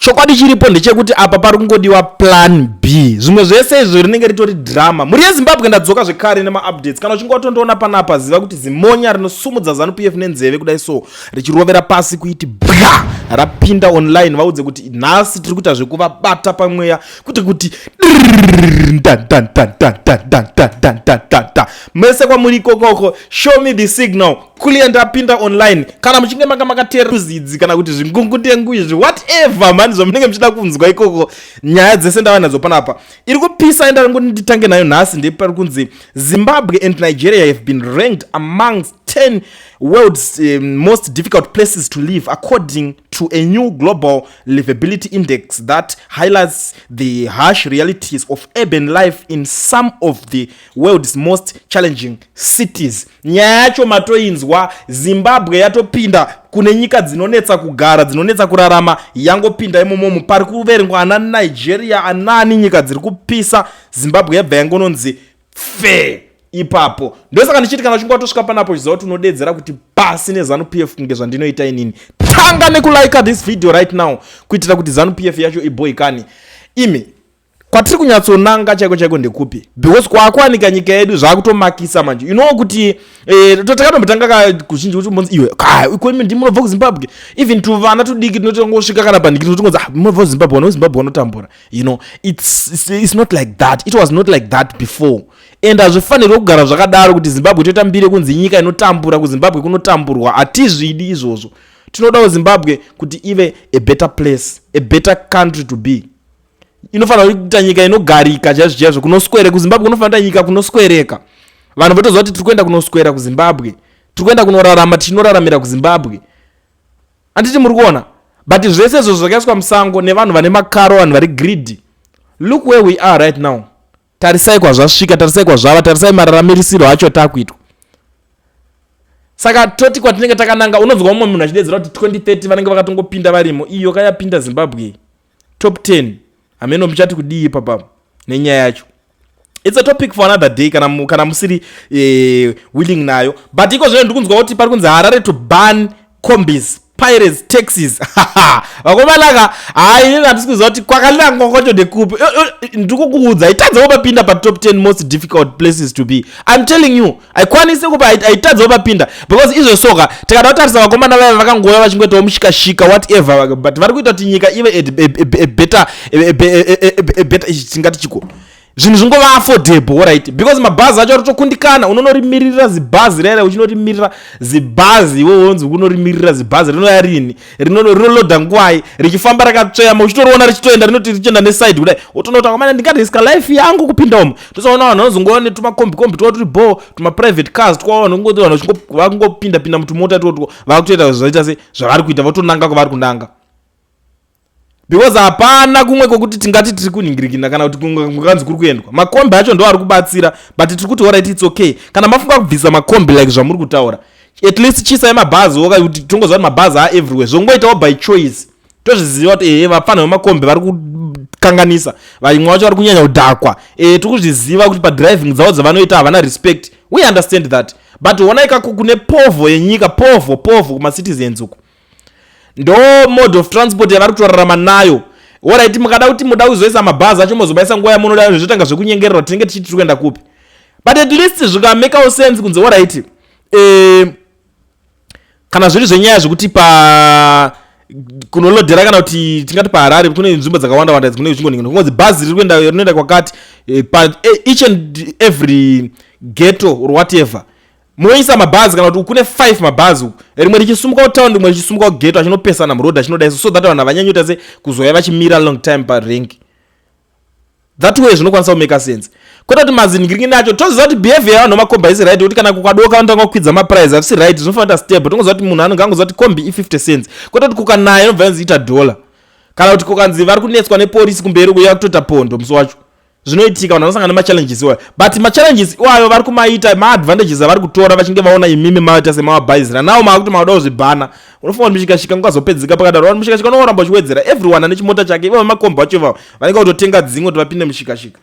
Chokwadi chiripo ndechekuti apa pari kungodiwa plan B. Zvimwe zvese izvo rinenge ritori drama. Mhuri yeZimbabwe, ndadzoka zvekare nemaupdates. Kana uchinge watondoona panapa, ziva kuti zimonya rinosumudza ZANU PF nenzeve kudai so, richirovera pasi kuiti bwa, rapinda online. Vaudze kuti nhasi tiri kuita zvekuvabata pamweya, kuti mese kwamuri ikokoko, show me the signal. Kuliya ndapinda online. Kana muchinge manga makateerera zidzi kana kuti zvingungutengu izvi, whatever mani zvamunenge muchida kunzwa ikoko, nyaya dzese ndava nadzo panapa. Iri kupisa enda ngoti nditange nayo nhasi ndepari kunzi Zimbabwe and Nigeria have been ranked amongst 10 world's most difficult places to live, according to a new global livability index that highlights the harsh realities of urban life in some of the world's most challenging cities. Nyaya yacho matoinzwa. Zimbabwe yatopinda kune nyika dzinonetsa kugara, dzinonetsa kurarama. Yangopinda imomomo pari kuverengwa ana Nigeria, anani, nyika dziri kupisa. Zimbabwe yabva yangononzi fe ipapo. Ndosaka ndichiti kana uchinge watosvika panapo, chiziva kuti unodedzera kuti pasi neZANU PF, kunge zvandinoita inini. Tanga nekulike this video right now kuitira kuti ZANU PF yacho ibhoikani. Imi, kwatiri kunyatsonanga chaiko chaiko ndekupi? Because kwakuwanika nyika yedu zvakutomakisa manje, kuti takatombotanga kuzhinji kuti mbonzi iwe ndimunobva kuZimbabwe. Even tuvana tudiki tinotongosvika kana pandiki tinotongonzi, "Ah, munobva kuZimbabwe, vana veZimbabwe vanotambura." It's not like that. It was not like that before and hazvifanirwi kugara zvakadaro kuti Zimbabwe toita mbiri kunzi nyika inotambura. KuZimbabwe kunotamburwa, hatizvidi izvozvo. Tinodawo Zimbabwe kuti ive a better place, a better country to be. Inofanira kuita nyika inogarika chaizvo chaizvo, kunoswere. KuZimbabwe kunofanira kuita nyika kunoswereka. Vanhu votoziva kuti tiri kuenda kunoswera kuZimbabwe, tiri kuenda kunorarama, tichinoraramira kuZimbabwe. Handiti muri kuona? But zvese izvo zvakaiswa musango nevanhu vane makaro, vanhu vari greedy. Look where we are right now. Tarisai kwazvasvika, tarisai kwazvava, tarisai mararamirisiro acho takuitwa. Saka toti kwatinenge takananga, unonzwa mumwe munhu achidedzera kuti 2030 vanenge vakatongopinda varimo. Iyo kayapinda Zimbabwe top 10, hameno muchati kudii papa nenyaya yacho. It's a topic for another day kana musiri willing nayo. But iko zvino ndikunzwa kuti pari kunzi Harare to ban combis, pirates taxis. Vakomanaka, hai, inini handisi kuziva kuti kwakanangwa kwacho ndekupi. Ndikukuudza, haitadzawo papinda patop 10 most difficult places to be. I'm telling you, haikwanisi kupa, haitadzawo papinda, because izvosoka tikada kutarisa vakomana vaya vakangouya vachingoitawo mushikashika, whatever, but vari kuita kuti nyika ive a better a better, tingati chiko, zvinhu zvingova affordable, right? Because mabhazi acho aritokundikana. Unonorimiririra zibhazi rere, uchinorimirira zibhazi iwe wonzi ukunorimirira zibhazi rinoya rini, rinolodha nguwai, richifamba rakatsveyama, uchitoriona richitoenda, rinoti richienda neside kudai, wotoona kuti mana ndingariska life yangu kupinda umo. Tosaona vanhu vanozongova netumakombikombi twava turi bo, tumaprivate cars twa vanhu vakungopinda pinda mutumota twotwo, vakutoita zvaita se zvavari kuita, votonanga kwavari kunanga, because hapana kumwe kwokuti tingati tiri kunhingirikina kana kuti kunganzi kuri kuendwa. Makombi acho ndo ari kubatsira, but tiri kuti alright, it's okay. Kana mafunga kubvisa makombi like zvamuri kutaura, at least chiisai mabhazi woka, kuti tongoziva kuti mabhazi a everywhere. Zvongoitawo by choice. Tozviziva kuti ehe, vapfana vemakombi vari kukanganisa, vamwe vacho vari kunyanya kudhakwa. Tiri kuzviziva kuti padriving dzavo dzavanoita havana respect. We understand that, but honai kako kune povho yenyika, povho, povho kumacitizens uku. Ndo mode of transport yavari kutorarama nayo. Alright, mukada kuti muda kuzoisa mabhazi acho, mozobaisa nguva yamunoda, zvotanga zvekunyengererwa, tinenge tichiti tiri kuenda kupi? But at least zvikamekawo sense kunzi alright, kana zviri zvenyaya zvekuti pa kunolodhera, kana kuti tingati paHarare kune nzvimbo dzakawanda wanda kune chingoningino, kungonzi bhazi riri kuenda, rinoenda kwakati, pa each and every ghetto or whatever, moisa mabhazi, kana kuti kune 5 mabhazi uku, rimwe richisumuka kutaundi, rimwe richisumuka kughetto, achinopesana murodhi, achinodaiso, so that vanhu havanyanyoita se kuzoya vachimira long time parank. That way zvinokwanisa kumeka sense, kwete kuti mazingiringini acho. Toziva kuti behavior yavanhu vemakombi haisi right, kuti kana kukadoka vanotanga kukwidza maprice. Hazvisi right. Zvinofanira kuita stable. Tongoziva kuti munhu anenge angoziva kuti kombi i50 cents, kwete kuti kukanaya inobva yanzi ita dollar, kana kuti kukanzi vari kunetswa nepolisi kumberi kuya kutoita pondo musi wacho. Zvinoitika, vanhu vanosangana nemachallenges iwayo, but machallenges iwayo vari kumaita maadvantages avari kutora vachinge vaona imimi maita semavabhaizira nawo, maakuti makuda kuzvibhana. Unofunga kuti mushikashika ungazopedzika pakadaro? Vanhu mushikashika unooramba uchiwedzera. Everyone ane chimota chake. Ivo vemakombi vacho ivavo vanenge kutotenga dzimwe kuti vapinde mushikashika.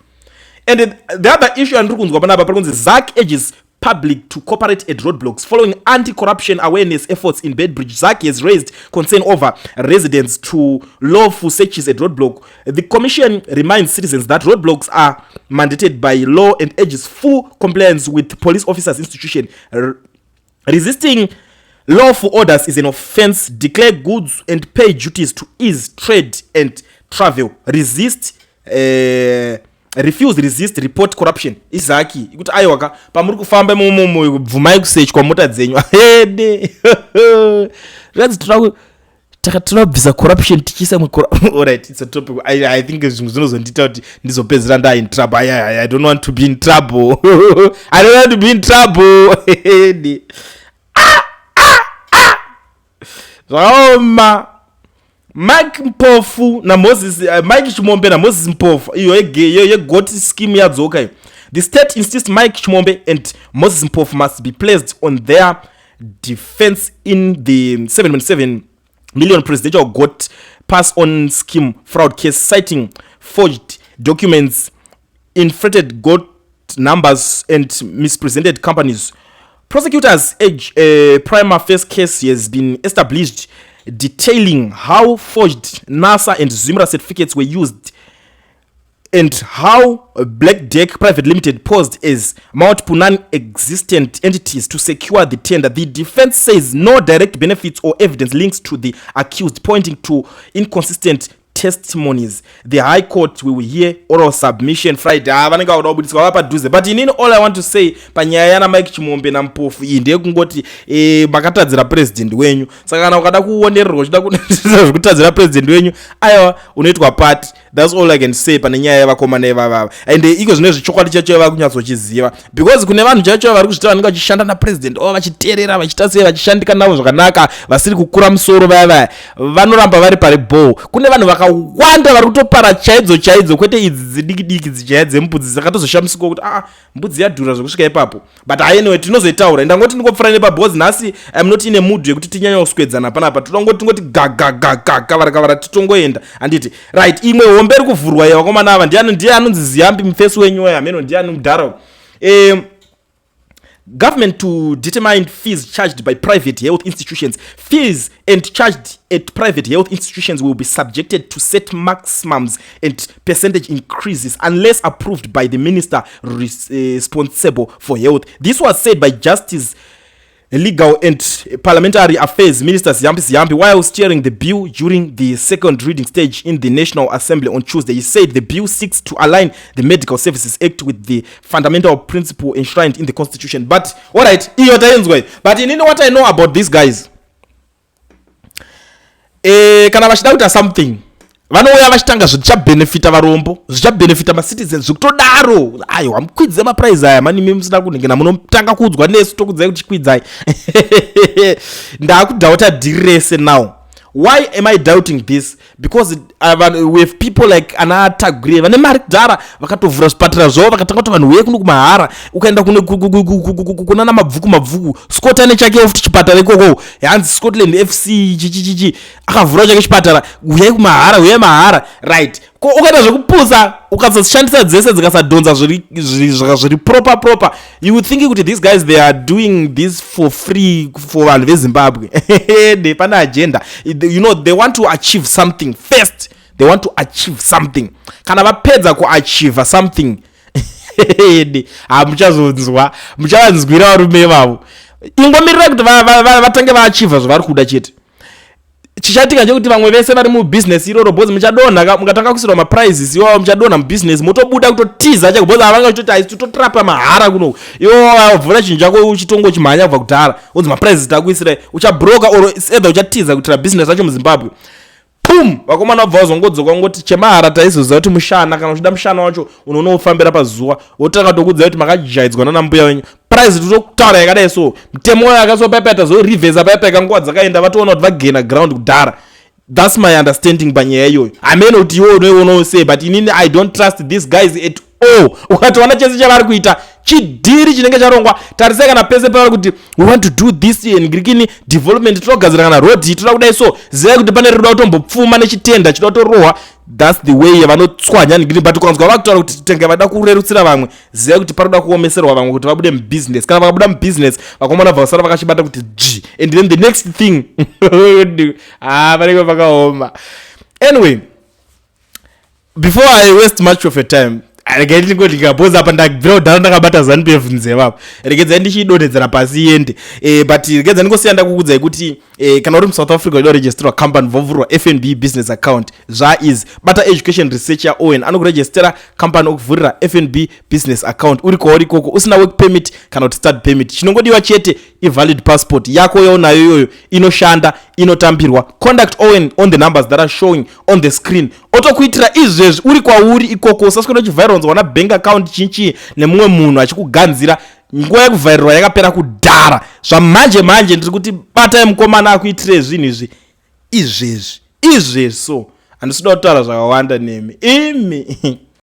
And the other issue yandiri kunzwa panapa, pari kunzi ZACC urges Public to cooperate at roadblocks. Following anti-corruption awareness efforts in Beitbridge, ZACC has raised concern over residents to lawful searches at roadblock. The commission reminds citizens that roadblocks are mandated by law and urges full compliance with police officers' institution. Resisting lawful orders is an offense. Declare goods and pay duties to ease trade and travel. Resist, refuse, resist, report corruption. iZACC ikuti aiwa ka, pamuri kufamba imomomo, bvumai kusechwa mota dzenyu. Ede zvanzi toda kubvisa corruption tichiisa. Alright, it's a topic. I think zvimwe zvinozondiita kuti ndizopedzera nda in trouble. I don't want to be in trouble. I don't want to be in trouble. Ede. Ah, ah, ah. Zvakaoma. Mike Mpofu naMoses, Mike Chimombe naMoses Mpofu, iyo yegoat scheme yadzoka iyo. The state insists Mike Chimombe and Moses Mpofu must be placed on their defense in the 7.7 million presidential goat pass on scheme fraud case, citing forged documents, inflated goat numbers and mispresented companies. Prosecutors urge a prima facie case has been established detailing how forged NSSA and ZIMRA certificates were used and how Black Deck Private Limited posed as multiple non-existent entities to secure the tender. The defense says no direct benefits or evidence links to the accused, pointing to inconsistent testimonies. The High Court will hear oral submission Friday. Ah, vanenge vakuda kubudiswa vava padhuze. But inini, all I want to say panyaya yana Mike Chimombe naMpofu iyi ndeyekungoti makatadzira president wenyu. Saka kana ukada kuonererwa uchida zvekutadzira president wenyu, aiwa, unoitwa party. That's all I can say pane nyaya yevakomana ivavava. And iko zvino zvichokwadi chacho vari kunyatsochiziva, because kune vanhu chacho vari kuzvita vanenge vachishanda napresident o, vachiteerera, vachiita sei, vachishandika navo zvakanaka, vasiri kukura musoro, vaya vaya vanoramba vari pari bho. Kune vanhu vakawanda vari kutopara chaidzo chaidzo, kwete idzi dzidiki diki dzichaya dzembudzi dzakatozoshamisika kuti aa, mbudzi yadhura zvekusvika ipapo. But anyway, tinozoitaura. Ndangoti ndingopfuura nepa, because nhasi I'm not in a mood yekuti tinyanya kuswedzana panapa. Tinongoti tingoti gagagagaga, kavara kavara, titongoenda, handiti? Right, imwe hombe iri kuvhurwa yevakomana ava. Ndiani? Ndiye anonzi Ziyambi, mufesi wenyu waya, hameno ndiani mudhara. Government to determine fees charged by private health institutions. Fees and charged at private health institutions will be subjected to set maximums and percentage increases unless approved by the minister responsible for health. This was said by Justice, Legal and Parliamentary Affairs Minister Ziyambi Ziyambi while steering the bill during the second reading stage in the National Assembly on Tuesday. He said the bill seeks to align the Medical Services Act with the fundamental principle enshrined in the Constitution. But alright, iyo tainzwa. But inini, what I know about these guys, kana vachida kuita something, vanouya vachitanga zvichabhenefita varombo, zvichabhenefita macitizens zvekutodaro. Aiwa, mukwidze maprice aya manimi musina kunhengena, munotanga kuudzwa nesu, tokudzai kuti chikwidzai. Ndakudoubta dhiri rese now. Why am I doubting this? Because we have people like ana Tagwirei vane mari kudhara, vakatovhura zvipatara zvavo, vakatanga kuti vanhu uye kuno kumahara. Ukaenda kunana Mabvuku, Mabvuku Scott ane chake futi chipatara ikoko, hanzi Scotland FC chichichichi, akavhura chake chipatara, uyai kumahara, uyai mahara. Right, ko ukaita zvekupusa, ukasashandisa dzese dzikasadhonza zviri proper proper, you would think kuti these guys, they are doing this for free for vanhu veZimbabwe. Ne pane agenda. They want to achieve something first. They want to achieve something. Kana vapedza kuachieva something, hamuchazonzwa, muchavanzwira varume ivavo. Ingomirira kuti vatange vaachieva zvavari kuda chete. Chichatika chekuti vamwe vese vari mubhizinesi iroro, because muchadonha, mukatanga kuisirwa maprices iwawo, muchadonha mubhizinesi, motobuda kutotiza chako, because havanga chitoti haisi tototrapa mahara kuno. Iwo wavhura chinhu chako uchitongo chimhanya kubva kudhara, unzi maprices takuisirai, uchabroka or either uchatiza kuitira bhizinesi racho muZimbabwe. Pum, vakomana vabva vazongodzoka ngoti chemahara taizoziva kuti mushana, kana uchida mushana wacho unonoufambira pazuva, wotanga tokudzai kuti makajaidzwa nana mbuya wenyu. Price totokutaura yakadai, so mutemo wayo akaso paipa, tazorivhesa paipa, nguva dzakaenda, vatoona kuti vagena ground kudhara. That's my understanding panyaya iyoyo. Hamene kuti iwe unoionawo sei, but inini I don't trust these guys at All. Ukatoona chese chavari kuita chidhiri chinenge charongwa. Tarisai kana pese pavari kuti we want to do this and grikini development, tinogadzira kana road, toda kudai, so zivai kuti pane rinoda kutombopfuma nechitenda chinoda kutorohwa. That's the way yavanotswanya nigiri. But ukanzwa vakutaura kuti tenge vada kurerutsira vamwe, zivai kuti paroda kuomeserwa vamwe kuti vabude mubusiness. Kana vakabuda mubusiness, vakomana bva vasara vakachibata kuti g, and then the next thing, ah, vanenge vakaoma. Anyway, before I waste much of your time, regai ndingoti ndikabhoza apa, ndabvira kudhara ndakabata ZANU PF nzeve apa, regedzai ndichidonhedzera pasi iende. But regedzai ndingosiya ndakukudzai kuti kana uri muSouth Africa uchida kuregisterwa company, vovhurwa FNB business account, zvaeasy. Bata education research yaOwen, anokuregistera company, okuvhurira FNB business account uri kwauri ikoko, usina work permit kana kuti study permit. Chinongodiwa chete ivalid passport yako yaunayo iyoyo, inoshanda, inotambirwa. Contact Owen on the numbers that are showing on the screen, otokuitira izvezvi uri kwauri ikoko. Usaswera uchivhaironzwa na bank account chinchi nemumwe munhu achikuganzira. Nguva yekuvhairirwa yakapera kudhara. Zvamanje manje ndiri kuti batai mukomana akuitire zvinhu izvi izvezvi izvezvi. So handisida kutaura zvakawanda nemi imi.